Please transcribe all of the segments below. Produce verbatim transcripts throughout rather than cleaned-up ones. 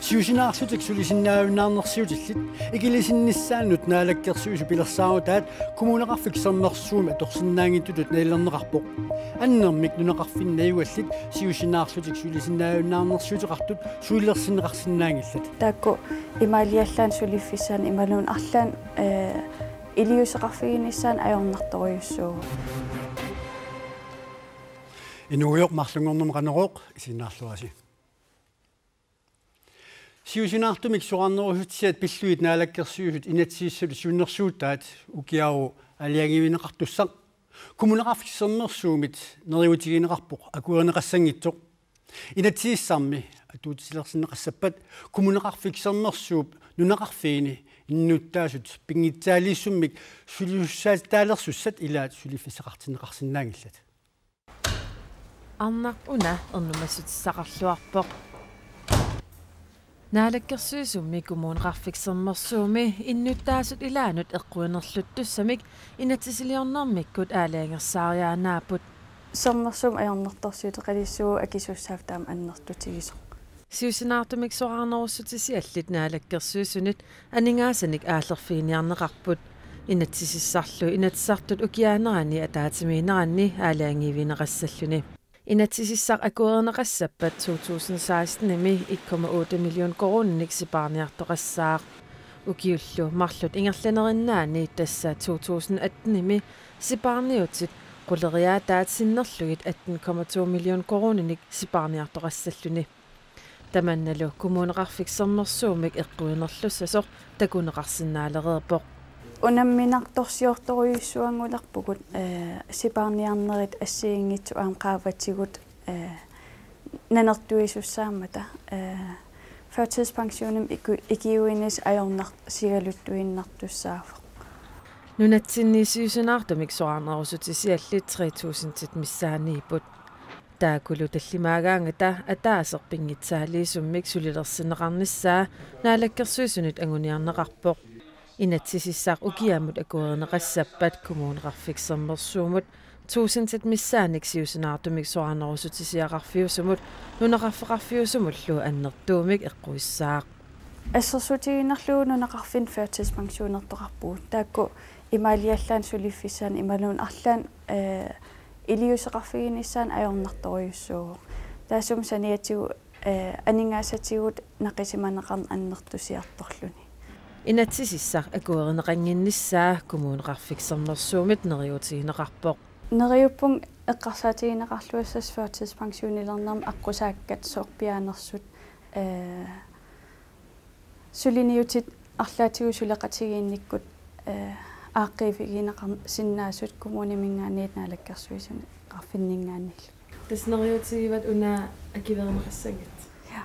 Siusinaarlutik sulisinnaajunnaarnersiutillit ikilisinnissaannut Naalakkersuisut pilersaarutaat Kommuneqarfik Sermersuumi atorsinnaanngitsutut nalilerneqarpoq. Annermik nunaqarfinni najugallit siusinaarlutik sulisinnaajunnaarnersiuteqartut sulilersinneqarsinnaanngillat. Taakku imaaliallaannaq suliffissaannut imaluunniit arlaannut, eh, iliuuseqarfiginissaannut ajornartorujussuuvoq. Inuugujoq, marlunngornermi Qanorooq, isiginnaarluarisi. Siusinaartumik soraarnerussutisiat pillugit Naalakkersuisut inatsisissatut siunnersuutaat ukiaru aalajangiivigineqartussaq Kommuneqarfik Sermersuumit neriuutigineqarpoq akuerineqassanngitsoq. Inatsisissarmi atuutilersinneqassappat Kommuneqarfik Sermersuup nunaqarfiini innuttaasut pinngitsaaliissummik sulisussaatitaalersussat ilaat suliffissaqartinneqarsinnaanngillat. Arnaq una ernumassutissaqarluarpoq. Naalakkersuisummi Kommuneqarfik Sermersuumi innuttaasut ilaannut eqquinerluttussamik inatsisiliornermikkut aalajangersaariaannaapput. Sermersuumik ajornartorsiuteqalissuuvoq akisussaaffik taama annertutigisoq. Siusinaartumik soraarnerussutisiallit Naalakkersuisunit aningaasanik aallerfiginiarneqarput. Inatsisissarlu Inatsisartut ukiaanerani ataatsimiinneranni aalajangiivigineqassalluni. Inatsisissaq akuerineqassappat to tusind sekstenimi en komma otte million koruuninik sipaarniartoqassaaq. Ukiullu marluk ingerlanerinnaanni, tassa to tusind attenimi sipaarniutit quleriaataat sinnerlugit atten komma to million koruuninik sipaarniartoqassalluni. Tamannalu Kommuneqarfik Sermersuumik eqquinerlussasoq takuneqarsinnaalereerpoq. Unamminartorsiortorujussuanngulerpugut, eh, sipaarniarnerit assigiinngitsut aamma qaavatigut, eh, nanertuisussaammata, eh, førtidspensionimik iku-, ikiuinissaq ajornarsigaluttuinnartussaavoq. Nunatsinni siusinaartumik soraarnerussutisiallit tre tusindit missaanniipput. Taakkulu tallimaagaangata ataaseq pinngitsaaliisummik sulilersinneqarnissaa Naalakkersuisunit anguniarneqarpoq. Inatsisissaq ukiamut akuerineqassappat Kommuneqarfik Sermersuumut tusindit missaannik siusinaartumik soraarnerussutisiaqarfiusumut nunaqarfeqarfiusumullu annertuumik eqquissaaq. Assersuutigiinnarlugu nunaqarfinni førtidspensionertoqarpugut. Taakku imaaliallaannaq suliffissaannut imaluunniit arlaannut, eh, iliuuseqarfiginissaannut ajornartorujussuuvoq. Taassuma saniatigut, eh, aningaasatigut naqisimaneqarneq annertusiartorluni. Inatsisissaq akuerineqannginnissaa Kommuneqarfik Sermersuumit neriuutigineqarpoq. Neriuppunga eqqarsaatigineqarluassasut førtidspensionilernermi aqqusaakkat soorpiaanersut, eh, suliniutit arlaatigut suleqatigiinnikkut, eh, aaqqiiffigineqarsinnaasut kommuniminngaanniit naalakkersuisuneqarfinninngaanniillu. Tassa neriuutigivat una akuerineqassanngitsoq. Ja.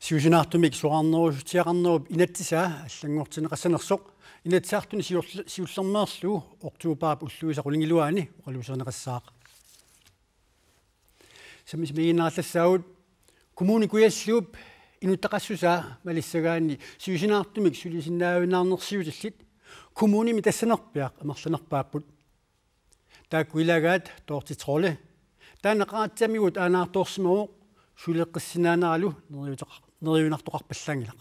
Siusinaartumik soraarnerussutigineqarnerup inatsisaa allanngortinneqassanersoq Inatsisartuni siulli-, siullermeerlugu oktobarip ulluisa qulingiluaani oqaluuserineqassaaq. Sammisamiiginnarallassaagut. Kommune Kujalliup inuttaqassusaa malissagaanni siusinaartumik sulisinnaajunnaarnersiutillit kommunimi tassanerpiaq amerlanerpaapput. Taakku ilaagaat Dorthe Trolle. Taanna Qaratsamigut aanaartoorsimavoq, suleqqissinnaaneralu neriuteqa-, neriunartoqarpallaanngilaq.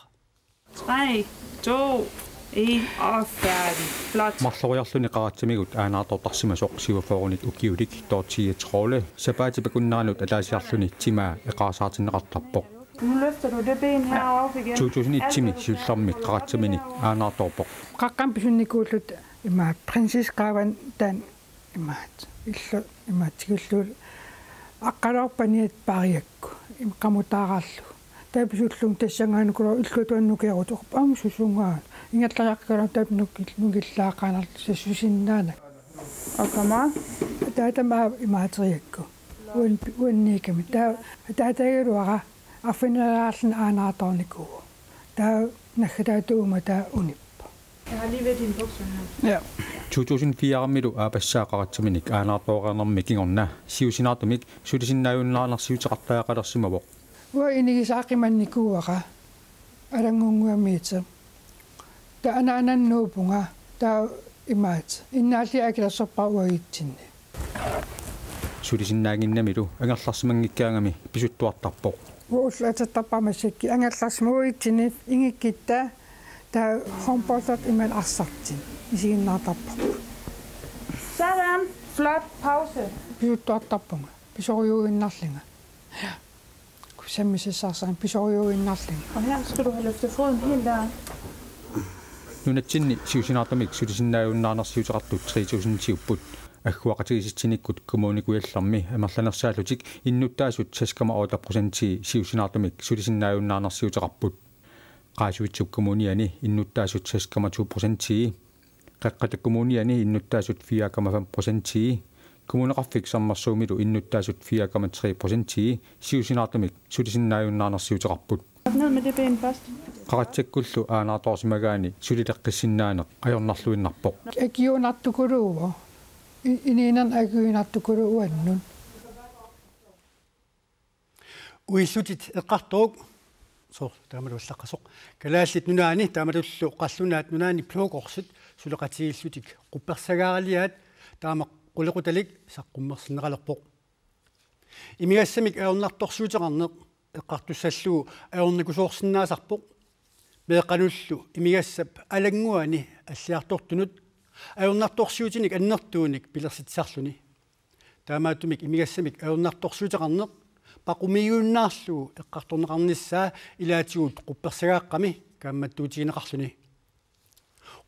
Tre, to, en og færdig. Flot. Marloriarluni Qaratsamigut aanaartoortarsimasoq syvogfyrrenit ukiulik Dorthe Trolle sapaatip akunneranut ataasiarluni timaa eqaarsaartinneqartarpoq. Nu løfter du det ben herover igen. Alt, hvad du kan. To tusind et-imi siullermik Qaratsaminik aanaartoorpoq. Qaqqami pisunnikuulluta imaat prinsessip qaavanut taanna imaat illu imaat tikillugu aqqaloorpaniat pariakku ima qamutaarallu. Taava pisullugu tassanngaanniit illuatungaanut nukeerutoq aamma susungaanut. Ingerlariaqqikkaluarlunga taava nukil-, nukillaaqaannarluta susinnaanagit. Og kommer. Taava taama imaateriakku. Uan-, uanniikami. Taava ataatagaluara arfineq-aallaanerani aanaartoornikuuvoq. Taava naggataata uuma taava unippoq. Jeg har lige ved dine bukser her. Ja. To tusind fire-milu aappassaa Qaratsaminik aanaartooreernermi kingorna siusinaartumik sulisinnaajunnaarnersiuteqartariaqalersimavoq. Uanga inigisaaqimannikuuara Alanngunnguamiit. Taava anaanannut nuuppunga. Taava Imaat, innaalliat akilersorpaat uagutsinni. Sulisinnaannginnamilu angerlarsimanngikkaangami pisuttuartarpoq. Uagut ullut atattarpaat massakkut angerlarsimapput uagutsinni ingikkutta, taava håndboldet imaat arsartut isiginnaartarparput. Sådan. Flot pause. Pisuttuartarpunga, pisorujuinnarlunga. Kusammisassarsaanga pisorujuinnarlunga. Og her skal du have løftet foden helt derop. Nunatsinni siusinaartumik sulisinnaajunnaarnersiuteqartut tre tusindiupput. Agguaqatigiissitsinikkut Kommune Kujallermi amerlanersaallutik innuttaasut seks komma otte procentii siusinaartumik sulisinnaajunnaarnersiuteqarput. Qaasuitsup Kommuniani innuttaasut seks komma to procentii, Qeqqata Kommuniani innuttaasut fire komma fem procentii, Kommuneqarfik Sermersuumilu innuttaasut fire komma tre procentii siusinaartumik sulisinnaajunnaarnersiuteqarput. Op ned med det ben først. Qaritsakkullu aanaartoorsimagaanni sulileqqissinnaaneq ajornarluinnarpoq. Akiuunartukuluuvoq. I-, inuunermi akiuunartukuluuvoq uannut. Uillutit eqqartoruk, soorlu taamalu allaqqasoq, Kalaallit Nunaanni taamatullu Qallunaat Nunaanni Blå Korsit suleqatigiillutik quppersagaaraliaat taama qulequtalik saqqummersinneqalerpoq. Imigassamik ajornartorsiuteqarneq eqqartussallugu ajornakusoorsinnaasarpoq. Meeqqanullu imigassap alannguani alliartortunut ajornartorsiutinik annertuunik pilersitsisarluni. Taamaattumik imigassamik ajornartorsiuteqarneq paqumiigunnaarlugu eqqartorneqarnissaa ilaatigut quppersagaaqqami kaammattuutigineqarluni.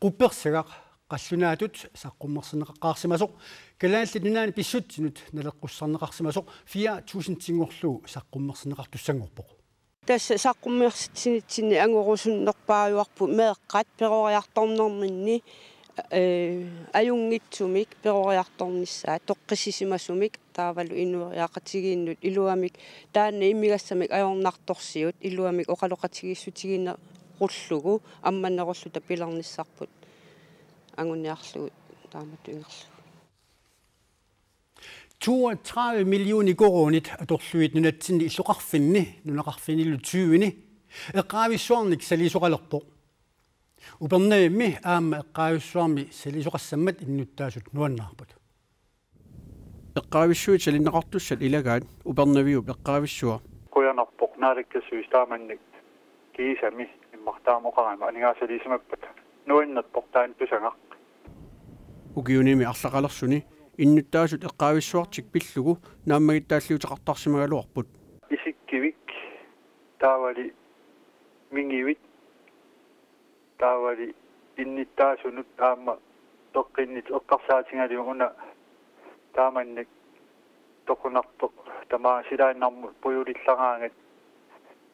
Quppersagaq qallunaatut saqqummersinneqaqqaarsimasoq Kalaallit Nunaanni pissutsinut naleqqussarneqarsimasoq fire tusindinngorlugu saqqummersinneqartussanngorpoq. Tassa saqqummersitsinitsinni angorusunnerpaajuarput meeqqat peroriartornerminni, ee, ajunngitsumik peroriartornissaat toqqissisimasumik taavalu inuiaqatigiinnut iluamik taanna imigassamik ajornartorsiut iluamik oqaloqatigiissutiginerullugu ammanerulluta pilernissarput anguniarlugu taamatut ingerlavugut. Toogtredive millioner koruunit atorlugit nunatsinni illoqarfinni, nunaqarfinnilu tyveni, eqqaavissuarnik saliisoqalerpoq. Upernavimmi aamma eqqaavissuarmi saliisoqassammat innuttaasut nuannaarput. Eqqaavissuit salinneqartussat ilagaat Upernaviup eqqaavissua. Qujanarpoq naalakkersuisut taamannak kiisami immaqa taama oqarama aningaasaliisimappata. Nuannerpoq taanna tusagaq. Ukiunimi arlaqalersuni innuttaasut eqqaavissuartik pillugu naammagittaalliuteqartarsimagaluarput. Isikkivik, taavali mingivik, taavali innuttaasunut aamma toqqinnittut eqqarsaatigalugu una taamannak toqunartoq tamaat silaannarmut pujulillaraangat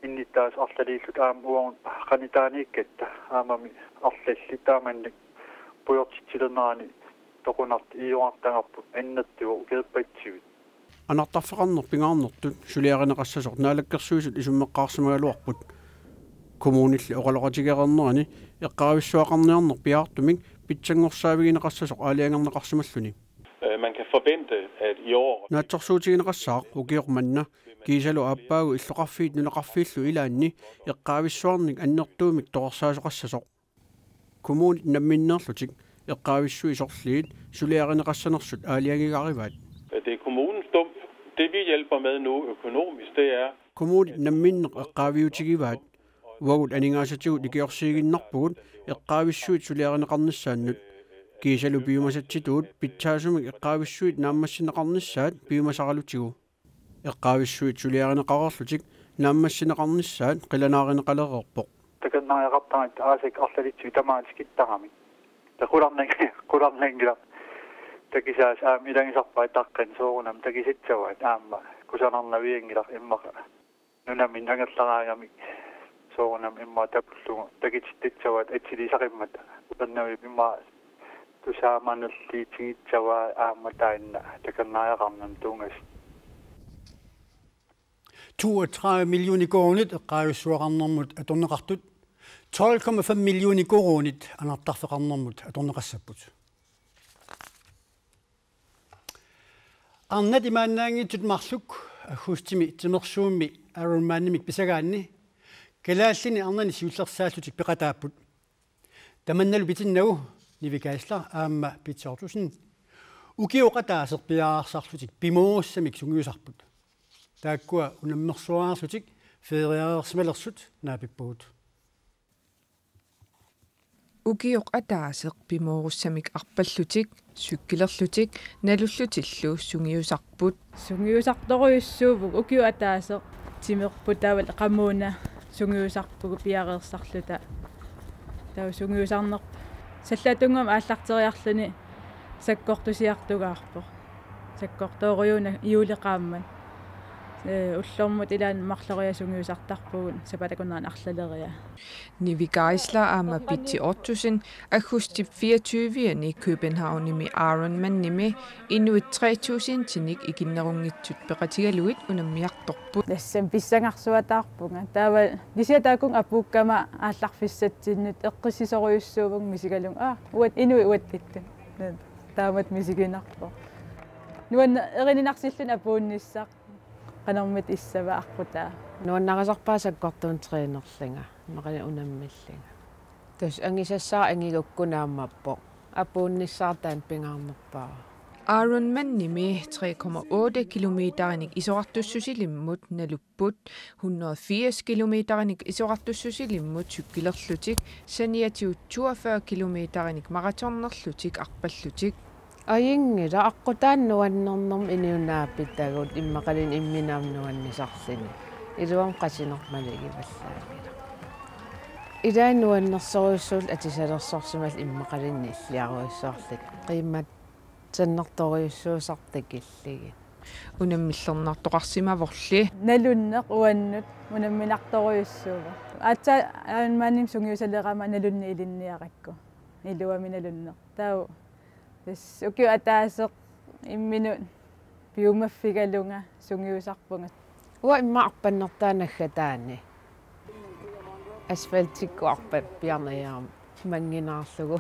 innuttaasut arlaliillutik aamma uagut qanitaaniikkatta aammami arlallit taamannak pujortitsilernerani toqunartoq iiorartagarput annertuvoq ukiorpassuit. Anartarfeqarneq pingaarnertut suliarineqassasoq Naalakkersuisut isummeqqaarsimagaluarput. Kommunilli oqaloqatigeereernerani eqqaavissuaqarniarneq piaartumik pitsanngorsaavigineqassasoq aalajangerneqarsimalluni. Øh, man kan forvente, at i år Naatsorsuutigineqassaaq ukioq manna kiisalu aappaagu illoqarfiit nunaqarfiillu ilaanni eqqaavissuarnik annertuumik torersaasoqassasoq. Kommunit namminneerlutik eqqaavissuit sorliit suliarineqassanersut aalajangigarivaat. Det er kommunens stump. Det, vi hjælper med nu økonomisk, det er Kommunit namminneq eqqaaviutigivaat. Uagut aningaasatigut ikiorsiiginnarpugut eqqaavissuit suliarineqarnissaannut. Kiisalu piumasatsitut pitsaasumik eqqaavissuit naammassineqarnissaat piumasaralutigu. Eqqaavissuit suliarineqareerlutik naammassineqarnissaat qilanaarineqalereerpoq. Takornariaqartaratta aasaq arlalitsigut tamaat tikittarami. Takularnang-, qularnanngilaq. Takusassat aamma ilagisarpaat taqqani soorunami takusassavaat aamma kusanarnavianngilaq immaqa. Nunami angerlaraangamik soorunami immaqa tapullugu takutittassavaat atsilisaqimmat. Upernavimmi immaqa tusaamanerliutigissavaat aamma taanna takornariaqarnermut tunngasut. Toogtredive millioner koruunit eqqaavissuaqarnermut atorneqartut, tolv komma fem millioner koruunit anartarfeqarnermut atorneqassapput. Arnat imaannaanngitsut marluk aggustimi timersuummi Ironmanimik pisagaanni kalaallini arnani siullersaallutik peqataapput. Tamannalu pitinnagu Nivi Geisler aamma Pitsi Ottosen ukioq ataaseq piareersarlutik pimoorussamik sungiusarput. Taakkua unammersuarlutik feriareersimalersut naapippugut. Ukioq ataaseq pimoorussamik arpallutik, cykelerlutik, nalullutillu sungiusarput. Sungiusartorujussuuvugut ukioq ataaseq timerput taavalu qamuuna sungiusarpugut piareersarluta. Taava sungiusarnerput sallatunngam aallarteriarluni sakkortusiartugaarpoq. Sakkortoorujuuna juulip qaammat. Ee, ullormut ilaanni marloriarluta sungiusartarpugut sapaatip akunnera arlaleriarluta. Nivi Geisler aamma Pitsi Ottosen aggustip fireogtyve-ani Københavnimi Ironmanimi inuit tre tusindinik ikinnerunngitsut peqatigalugit unammiartorput. Tassami pissangarsuataarpunga. Taava kisianni taakkua apuukkama aallarfissatsinnut eqqissisorujussuuvunga misigalunga. Aa, uat inuit uattittu. Taamatut misiginarpoq. Nuann-, erininarsilluni apuunnissaq qanormita issava aqqutaa. Nuannarisarpaa sakkortuunik trænerlunga, immaqaluunniit unammillunga. Tassa angisassaaq angigukku naammappoq. Apuunnissaaq taanna pingaarnerpaaq. Ironmanimi tre komma otte kilometerinik isorartussusilimmut nalupput, hundrede firs kilometerinik isorartussusilimmut cykelerlutik, saniatigut toogfyrre kilometerinik marathonerlutik arpallutik. Ajunngilaq, aqqutaani nuannernermik inuup naapitagut immaqaluunniit imminut aamma nuannisarluni. Iluamik qasineq maligivallaanngilaq. Ilai nuannersorujussuullutik atisalersorsimallutik immaqaluunniit nilliarujussuarlutik. Qiimmat sannertorujussuusartut takillugit. Unammillernartoqarsimavorli. Nalunneq uannut unamminartorujussuuvoq. Aatsaat Ironmanimi sungiusalerama nalunneq ilinniarakku. Iluamik nalunneq. Taava tassa ukioq ataaseq imminut piumaffigalunga sungiusarpunga. Uanga immaqa arpannertaa naggataani. Asfaltikkut arpappiarneq aamma mannginnaarlugu.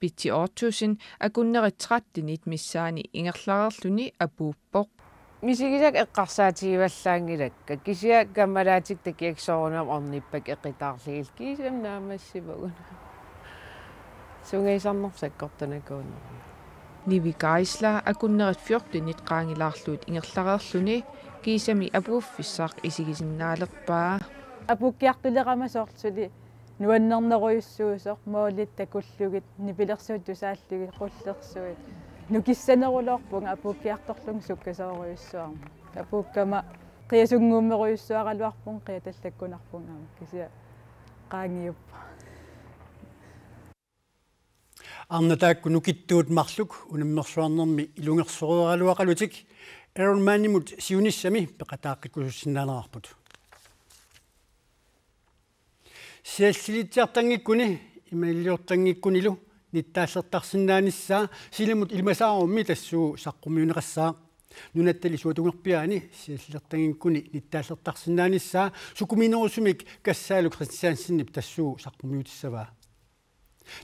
Pitsi Ottosen akunnerit trettenit missaanni ingerlareerluni apuuppoq. Misigisakka eqqarsaatigivallaanngilakka. Kisianni kammalaatikka takiakkit soorunami ornippakka eqitaarlugillu, kiisami naammassivagut. Sungiusarnerput sakkortunakuunerma. Nivi Geisler akunnerit fjortenit qaangilaarlugit ingerlareerluni kiisami apuuffissaq isigisinnaalerpaa. Apuukkiartulerama soorlu suli nuannernerujussuusoq, målit takullugit, nipilersuut tusaallugit, qullersuit. Nukissaneruloorpunga apuukkiartorlunga sukkasoorujussuarmik. Apuukkama qiasunnguummerujussuaraluarpunga, qiatallakkunarpunga aamma. Kisianni qaangiuppoq. Arnat taakku nukittuut marluk unammersuarnermi ilungersoreeraluaqalutik Ironmanimut siunissami peqataaqqikkusussinnaanerarput. Siallilitsiartanngikkuni imaaliortanngikkunilu nittaallertarsinnaanissaa silimut ilimasaarummi tassuugu saqqummiunneqassaaq. Nunattali suatungerpiaani siallilertanngikkuni nittaallertarsinnaanissaa sukumiinerusumik Kassaalu Kristiansenip tassuugu saqqummiutissavaa.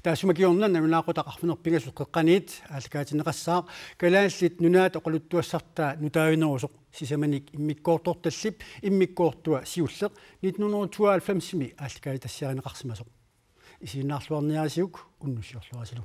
Taassuma kingorna nalunaaqutaq arfineq-pingasut qeqqaniit aallakaatinneqassaaq Kalaallit Nunaata oqaluttuassartaa nutaavinerusoq, sisamanik immikkoortortallip immikkoortua siulleq nitten hundrede og tooghalvfems-imi aallakaatitassiarineqarsimasoq. Isiginnaarluarniarisiuk, unnussiorluarisilu.